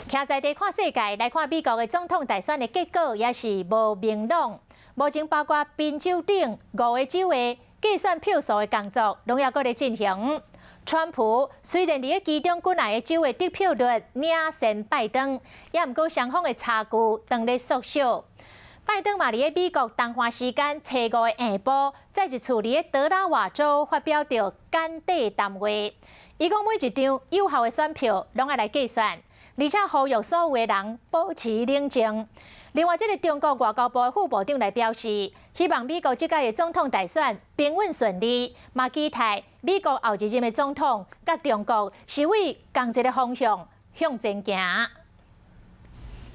徛在地看世界，來看美國的總統大選的結果，也是無明朗。目前包括賓州等五個州的計算票數的工作，攏猶閣咧進行。川普雖然佇其中幾若個州的得票率領先拜登，也毋過雙方的差距當咧縮小。拜登嘛佇咧美國東岸時間初五的下晡，再一次佇咧德拉瓦州發表著簡短談話。伊講每一張有效的選票攏愛來計算，而且呼籲所有的人保持冷靜。另外，這个中國外交部的副部長來表示，希望美國這屆的總統大選平穩順利，嘛期待美國後一任的總統佮中國是為仝一个方向向前行。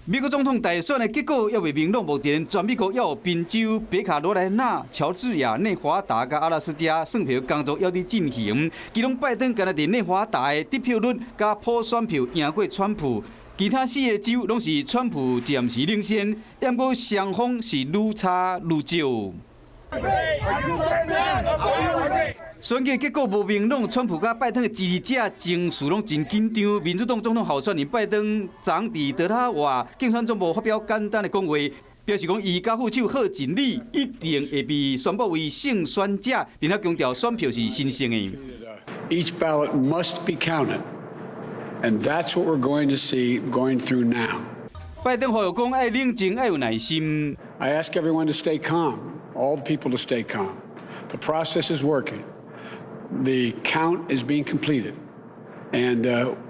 美國總統大選的結果猶未明朗，目前全美國猶有賓州、北卡羅來納、喬治亞、內華達佮阿拉斯加算票工作猶佇進行。其中拜登干焦佇內華達的得票率佮普選票贏過川普，其他四个州攏是川普暫時領先，毋過雙方是愈差愈少。選舉結果無明朗，川普佮拜登的支持者情緒攏真緊張。民主黨總統候選人拜登昨佇德拉瓦競選總部發表簡單的講話，表示講伊佮副手賀錦麗一定會被宣布為勝選者，並且強調選票是神聖的。 Each ballot must be counted, and that's what we're going to see going through now. 拜登呼籲講愛冷靜，愛有耐心。 I ask everyone to stay calm, all the people to stay calm. The process is working. The count is being completed, and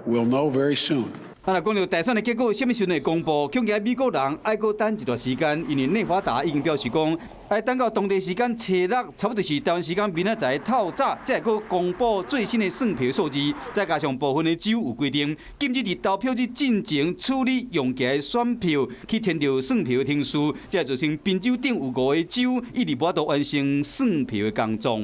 we'll know very soon. 啊，若講著大選的結果，啥物時陣會公布？恐驚美國人愛閣等一段時間，因為內華達已經表示講，愛等到當地時間初六，差不多是台灣時間明仔載透早，才會閣公布最新的算票數字。再加上部分的州有規定，禁止佇投票日進前處理用過的選票，去牽著算票的程序，才會造成賓州等有五個州一直無法度完成算票的工作。